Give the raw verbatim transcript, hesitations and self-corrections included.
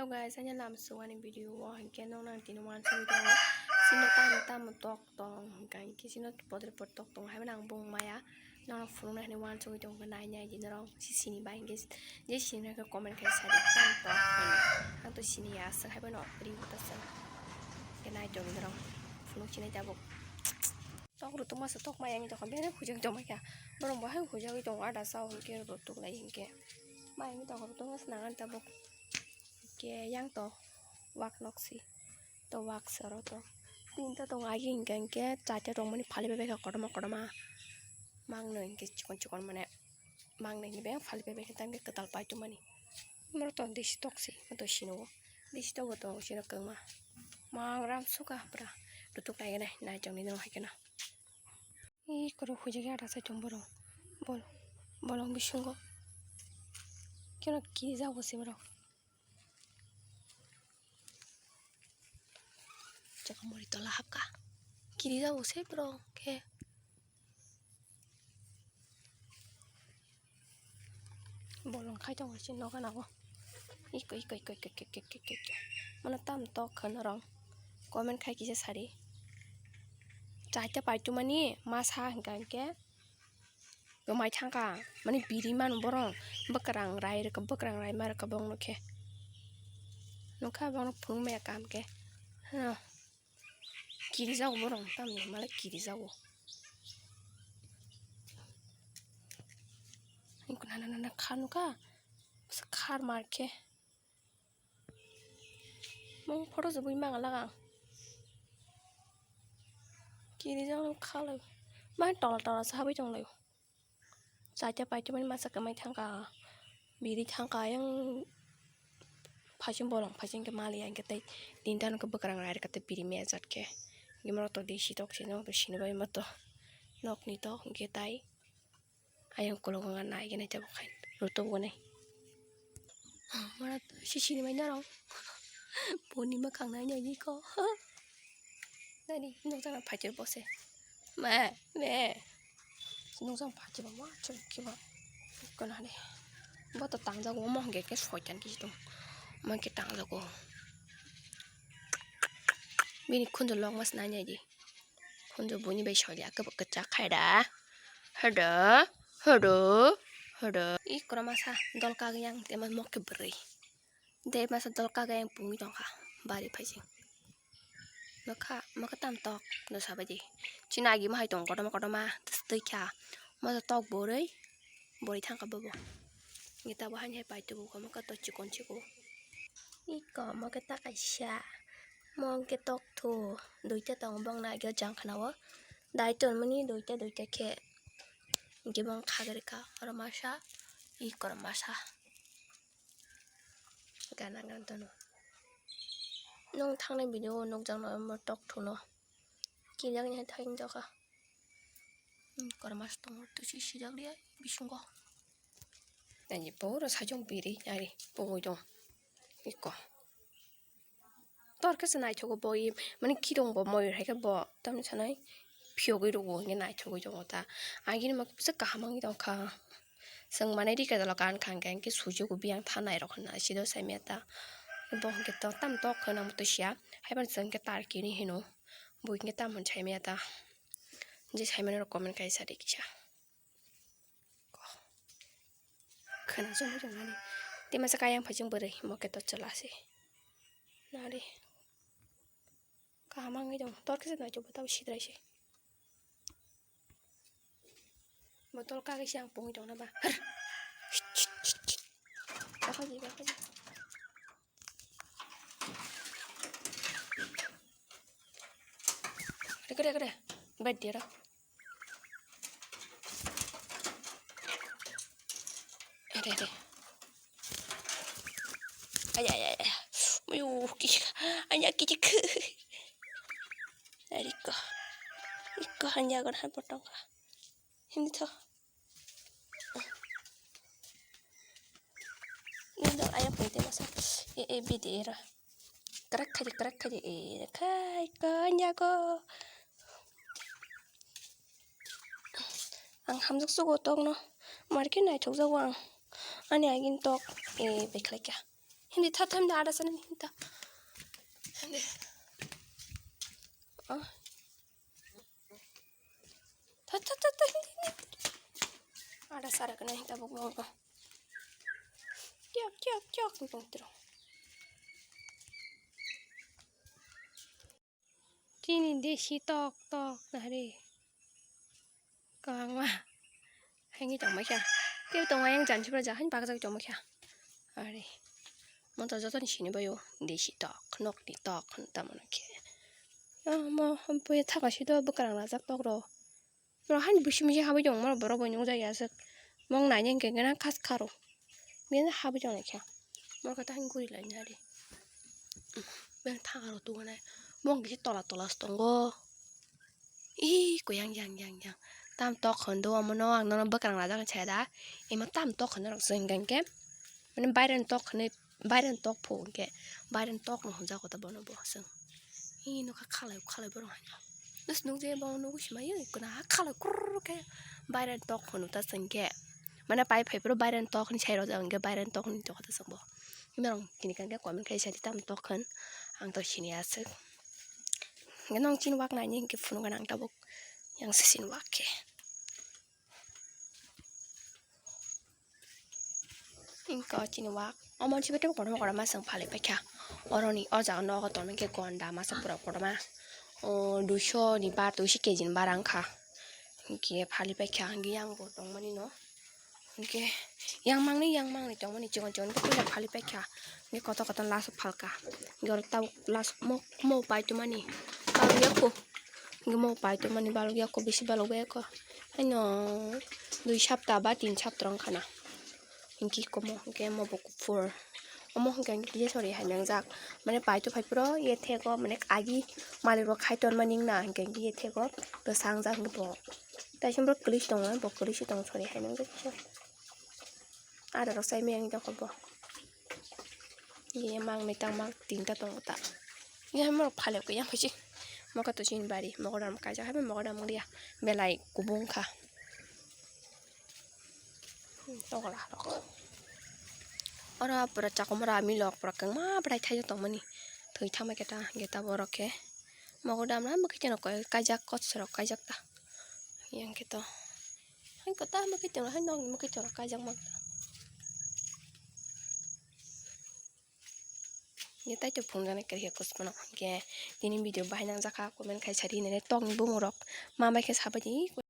Guys, ani lam suwani video o hinkhe nokna tini wansugwi tongo. Chini tamo tamo tok tong hinkha hinkhe chini podre pod tok tong hai mani ang bung maya. Nokno phunuknai hinwi wansugwi tongkha nai nai di norok si sini bai hinkhe je sini nai khe comment khai sadi tamo tok hinwi. Ang to sini ya aswk hai bono ri ta swk. Hinkhe nai tongdi norok phunuk sinai tabuk. Tok rwtwk masa tok maya wngwi tongkha, bere hujak tongmani kha. Borok bo hai hujagwi tongo, ada sao hinkhe rwtwk lai hinkhe. Maya wngwi tongkha, rwtwk masa nangani tabuk. Hinkhe yang to wak nok si. To wak si oro to. Tinta tongo agi hinkhe, hinkhe charta tongmani phali bai bai kha kotorma kotorma. Mangno hinkhe chikon chikon mane. Mangno hinkhe beng phali bai bai kha tamkhe kwtal pai tongmani. Norok to desi tok si, to sini o. Desi tok bo tongo sini kwbangma. Mang ram suka pura. Rwtwk naigenai, nai tongdi norok hai kheno. Ih, korok huijak ya, ada sai tong borok. Bol, bolong bisingo. Keno kirijak bo se borok. Chakmori tola hapka. Kirijak bo se borok khe. Bolong khai tongo se nogo nogo. Iko, iko, iko, iko, iko, iko, iko, iko. Mano tam tok khe norok. Comment khai kisa sari. Chaita paitu mani masa hingka hingke. Gomai thangka. Mani biri manu borong. Bwkrang rai rwkha, bwkrang rai ma rwkha bongno khe. Nokha bongno phunuk maya kaham khe. Huh. Kirijago borok tamni malai kirijago. Nana nana kha nukha. Khar mar khe. Mung photo se bui mangala ang. Kirijak khalai. Mai tola tola se habwi tonglaio. Chaita paita mani masa kwmai thangka, biri thangka, ayang phaichung bolong phaichung khe maliya, hingke tei tinta nokhe bwkrang rai rwkha tei biri maya jat khe, hingke norok to desi tok se norok to sinibai ma to nokni tok hingke tai ayang ukulok wngkha nai khe nai tabuk hai rwtwk bo nai. Mora to si sini mai norok. Boni mwkhang nai nai iko. Nani nukjana phaikhe bose. Ma, me. Nukjana phaikhe ba ma chwk khe ba. Kono hade. Bo to tangjago omo hwnkhe khe soitan kisi tong. Ma khe tangjago. Bini khunju lok mas nai nai di. Khunju buni bai soilya khe bo kwchak khai da. Hada, hada, hada. I koromasa dol kagwi ang tei ma mokhe bwrwi. Tei masa dol kagwi ang pungwi tongkha bari phaising. Nokha, mokhe tam tok no sabaidi. Chini agi ma hai tong kotorma kotorma twi kha. Masa tok bwrwi, bwrwi thangkha bobo. Ngi tabo haini hai pai tubu kha mokhe to chikon chikon. Iko mokhe ta kaisa. Mokhe tok thu duita tongo bongni agi o jang khana o. Dai ton mani duita duita khe. Hingke bong khagwi rwkha oro masa, i kormo masa. Gana gana tono. Nwng thangnai video o nukjakno omo tok thuno. Kijaknai thayung jakha. Hmm, kormo masa tongo, tusi sijak riyai bisingo. Ani pura sajong biri, ari pogoi dong. Iko. Tor khe se naithogo bo, i mani khirong bo moyur hai khe bo tamni sanai phiyogwi rwo hwnwi naithogwi tongo ta. Agini ma kisa kaham wngwi tongkha. Chwng manai rikha dalo kan kha hwnkhe, hwnkhe sujugo biyang thanai rok hwnna sido saimaya ta. Bo hwnkhe to tam tok hwnna mutu siya. Haiphano chwng khe tar kini hino. Bo hwnkhe tam hwn saimaya ta. Je saimani rok comment khai sadi kisa. Khwna chumui rwmani. Tei masa kayang phaising bwrwi, mo khe to chwla se. Nari. Kaham wngwi tong. Tor khe se nai chubui tabo sidrai se. Botol kagwi se ang pungwi tongna ba. Har. Bakhaji, bakhaji. Kare, kare, kare. Bad dia dah. Ada, ada. Ay, ay, ay, ay. Ayo, kis-, anya kichik. Ariko. Iko hanya kon han potong ka. Hindi to. Ini dong ayam pwede masa. E, e, bidi era. Karak kaji, karak kaji. E, kai, kanya ko. Ang hamjak sugo tokno. Marke naithok jago ang. Ani agin tok. E, bekhlai kya. Hindi tha tha hindi ada sana hindi tha. Hindi. Oh. Tha tha tha tha hindi hindi. Ada sara kena hindi tabuk bong ko. Kiak kiak kiak bong tro. Chini desi tok tok nari. Kwbangma. Haini tongma kha. Tei tongma yang jan sibra ja haini bakjak tongma kha. Ari. Mo to joto ni sini bayo. Desi tok, nok ni tok, tamano khe. Ah, mo, mo thaka si do bwkrang rajak tok ro. Ro haini busi musi habwi tong, mo borok bai nukjak ya aswk. Mong nai nang khe gana khas kharo. Bini habwi tong lai kha. Mo khe ta haini guri lai nari. Bini thaka ro tu gana. Mong khe tola tola se tongo. Ih, kuyang yang yang yang. Tam tok hwn do omono ang nono bwkrang rajak ni chaya da. Imo tam tok hwn norok se hwnkha hwnkhe. Mane bairani tok hwnwi, bairani tok pho hwnkhe. Bairani tok no hwnjago ta bono bo chwng. Ih, nokha khalai khalai borok haino. Nus nukjagwi bono nugwi swmaiyo, ikuna ha khalai kurr khe. Bairani tok hwno ta chwng khe. Mane pai phai phuru bairani tok hwnwi sai rojak hwnkhe bairani tok hwnwi tongkha ta chwng bo. Norok kini khe comment khai sadi tam tok hwn. Ang to sini aswk. Hwnkhe nong chini wak naini hwnkhe phunukgwi nang tabuk yang se chini wak khe. Hwnkhe o chini wak omo chibwi tei kotorma kotorma chwng phalwi paikha. Oroni o jaga nogo tongmani khe gonda masa pura kotorma, o, duiso ni bar, duiso keji ni bar wngkha. Hwnkhe phalwi paikha, hwnkhe yang bo tongmani no. Hwnkhe yang mangni, yang mangni tongmani, chikon chikon khe puila phalwi paikha. Hwnkhe kotor kotor last o phalka. Hwnkhe oro tabuk last o mo, mo paitwmani balok yakho. Hwnkhe mo paitwmani balok yakho, bisi balok bai yakho. Haino dui sapta ba tin sapta wngkha na. Hwnkhe komo hwnkhe mo bo kuphur. Omo hwnkhe hwnkhe kisa sori hai nangjak. Mane paito phai phuru ye thego, mane agi malik rok khai tonmani wngna hwnkhe hwnkhe ye thego bwsang jak hwnkhe bo. Taising borok kwlwi se tongo, bo kwlwi se tongo sori hai nang kisa. Ada rok sai maya wng tongkha bo. Ye mang nai tang mang tinta tongo ta. Ye hai morok phalok ya phaisi. Moka to chini bari mogodam kaijak hai mogodam wng liya belai kubung kha. Togola rok. Oro pura chakomora milok pura kwbangma bwrai thaijak tongmani. Thwi thangma khe ta hwnkhe ta borok khe. Mogodam na mwkhwtwino kaijak kochorok kaijak ta. Yang khe to. Hai kwtal mwkhwtwino hai nokni mwkhwtwino kaijak mang ta. Ye tai to phunukjani kwrwi khe kuchukmano. Hwnkhe tini video bahai nangjakha, comment khai sadi hinwi tokni bumung rok ma bai khe sabaidi.